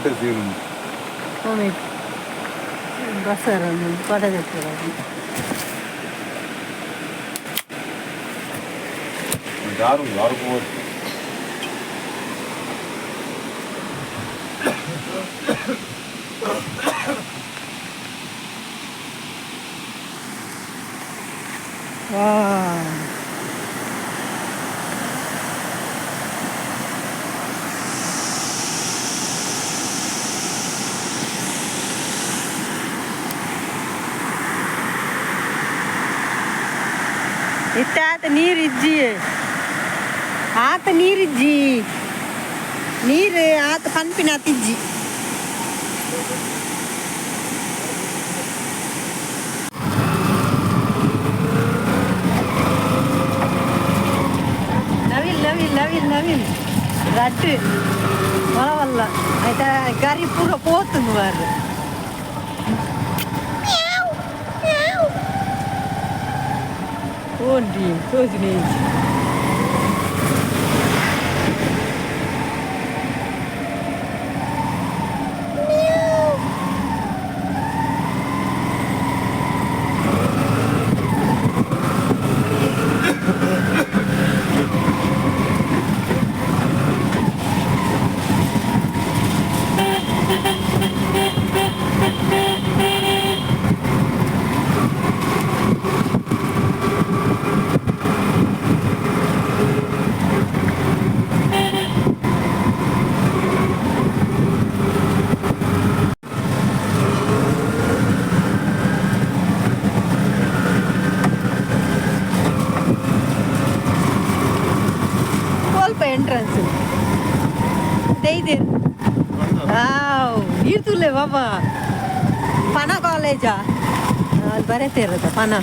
ಒಂತೆ ಸೀನ್. ಆಮೇಲೆ ಬಸರನ್ನು ಪಡಗಟ್ಟೆ. ಯಾರು ಯಾರು ಹೋಗ್ತು. ವಾ, ಇತ್ತ ಆತ ನೀರಿಜ್ಜಿ, ಆತ ನೀರಿಜ್ಜಿ, ನೀರು ಆತ ಪನ್ಪಿನ ಆತಿಜ್ಜಿ. ನವಿಲ್ ನವಿಲ್ ನವಿಲ್ ನವಿಲ್ ರಡ್ಡು ಮೊಳವಲ್ಲ ಆಯ್ತಾ? ಗರಿ ಪೂರ ಪೋತುಂದು ಮಾರ್ರೆ. ಓಂಡಿ ತೋಜಿನಿ. ಸ್ವಲ್ಪ ಎಂಟ್ರೆನ್ಸ್ ದೇಯ್ದೇರ್. ವಾವ್, ನೀರು ತುಲೆ ಬಾಬಾ. ಪನ ಕಾಲೇಜಾ? ಅಲ್ಲಿ ಬರತ್ತೆ ಪನ.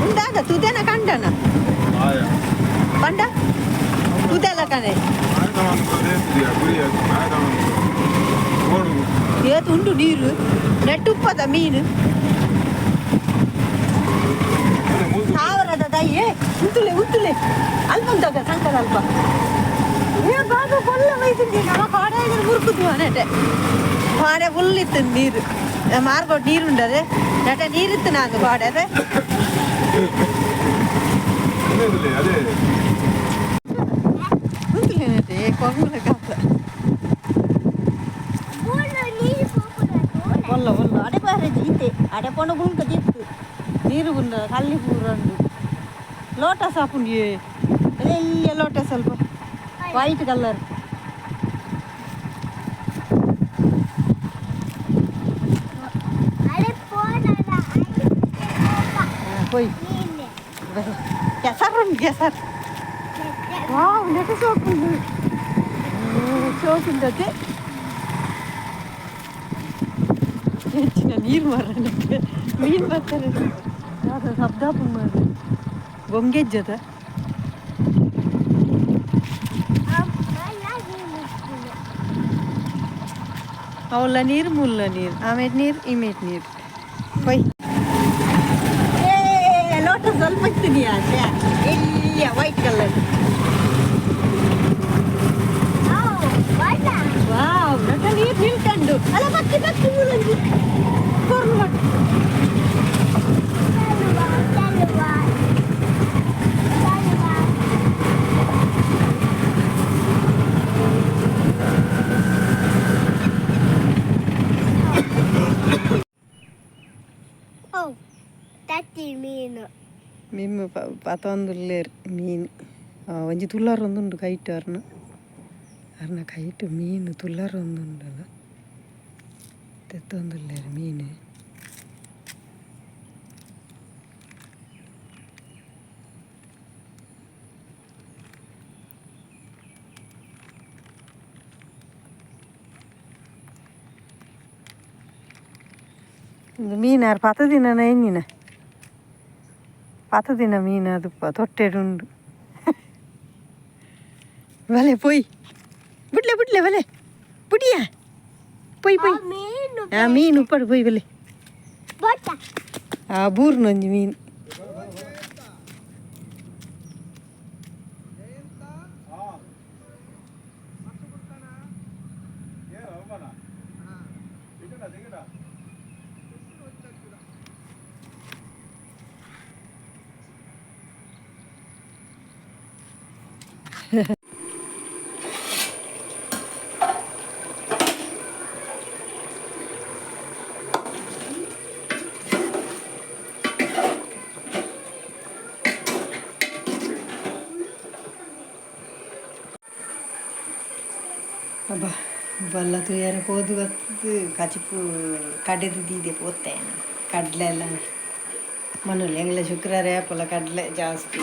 ಉಂದಾದ ತುದೆನ ಕಂಡನ ಪಂಡ ತುದೆಲ್ಲ ಕಣೆ. ಏತು ಉಂಟು ನೀರು, ನೆಟ್ಟುಪ್ಪದ ಮೀನು ಸಾವಿರದ ದಯ್ಯೆ. ಉಂತುಲೆ ಉಂತುಲೆ, ಅಲ್ಪ ಉಂತಾಗ ಸಂಕದ ಅಲ್ಪ. ಏ ಬಾಬು, ಕೊಲ್ಲ ವಯಸ್ಸಿಂದ ನಮ್ಮ ಕಾಡೆ ಮುರುಕುದು ನೆಟೆ ಕಾಡೆ ಫುಲ್ ಇತ್ತು ನೀರು. ಮಾರ್ಗೋಟ್ ನೀರು ಉಂಡದೆ ನೆಟೆ ನೀರಿತ್ತು ನಾನು ಕಾಡೆ ಅದೇ. ಅದೇ. ಉಂತುಲೆ ನೆಟೆ ಕೊಂಗುಲ ಕಾತ. ಒಲ್ಲ ಒಲ್ಲ ಅಡೆ ಬಾರೆ ಜೀತೆ ಅಡೆ ಪೊಣ ಗುಂಕ ಜಿತ್ತು ನೀರು ಗುಂಡ ಕಲ್ಲಿ ಪೂರ ಉಂಡು. ಲೋಟಸ್ ಆಪುಂಡು ಎಲ್ಲಿ? ಲೋಟಸ್ ಸ್ವಲ್ಪ ವೈಟ್ ಕಲರ್. ಹೋಯ್, ಕೆಸರು ಉಂಟು, ಕೆಸರು. ವಾವ್, ನೆಟ ಸೋಪುಂಡು, ಸೋಪುಂಡತೆ. ಹೆಚ್ಚಿನ ನೀರು ಮಾರ, ಮೀನು ಬರ್ತಾರೆ. ಯಾವ್ದು ಶಬ್ದ ಮಾರ್ರೆ, ಗೊಂಗೆಜ್ಜದ. ಅವಲ್ಲ ನೀರು, ಮುಲ್ಲ ನೀರು, ಆಮೇಲೆ ನೀರು, ಇಮೇಟ್ ನೀರು. ಕೊಯ್ ಏ ಲೋಟಸ್ ಸ್ವಲ್ಪ ಇತ್ತು ಆಚೆ ಎಲ್ಲಿಯ ವೈಟ್ ಕಲರ್. ವಾವ್, ನಟ ನೀರು ನಿಲ್ಕಂಡು ಅಲ್ಲ. ಬಕ್ಕಿ ಬಕ್ಕಿ ಮೂಲಂಜಿ ಕೊರ್ಲು ಮಟ್ಟು. ಮೀನು. ಮಿಮ್ಮ ಪತೊಂದುಲ್ಲೇರ್ ಮೀನು. ಒಂಜಿ ತುಲ್ಲರ್ ಒಂದುಂಡು ಕೈಟ್ ಅರ್ನ ಅರ್ನ ಕೈಟ್ ಮೀನು ತುಲ್ಲರ್ ಒಂದುಂಡಲ್ಲ, ತೆತ್ತೊಂದುಲ್ಲೇರ್ ಮೀನು. ಇಂದು ಮೀನಾರ್ ಪತ ದಿನ ಎಂಜಿನ ಪತ ದಿನ ಮೀನು ಅದು ತೊಟ್ಟೆಡುಂಡು. ಬಲೆ ಪೊಯ್ ಬುಡ್ಲೆ ಬುಡ್ಲೆ ಬಲೆ ಬುಡಿಯಾ ಪೊಯ್ ಪೊಯ್. ಮೀನು. ಆ ಮೀನು ಉಪ್ಪಡು ಪೊಯ್ ಬಲೆ. ಬೊಟ್ಟ. ಆ ಬೂರ್ನೊಂಜಿ ಮೀನು. ಅಬ್ಬಾ, ಬಲ್ಲ ತೂಯರ ಪೋದು ಬತ್ತುದು ಕಚಿಪು ಕಡೆದು ದೀದೆ ಪೋತೆ. ಕಡಲೆ ಎಲ್ಲ ಮನೋಲಿ. ಎಂಗ್ಲ ಶುಕ್ರವಾರ ಆಪುಲ ಕಡಲೆ ಜಾಸ್ತಿ.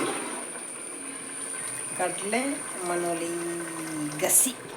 ಕಡಲೆ ಮನೋಲಿ ಗಸಿ.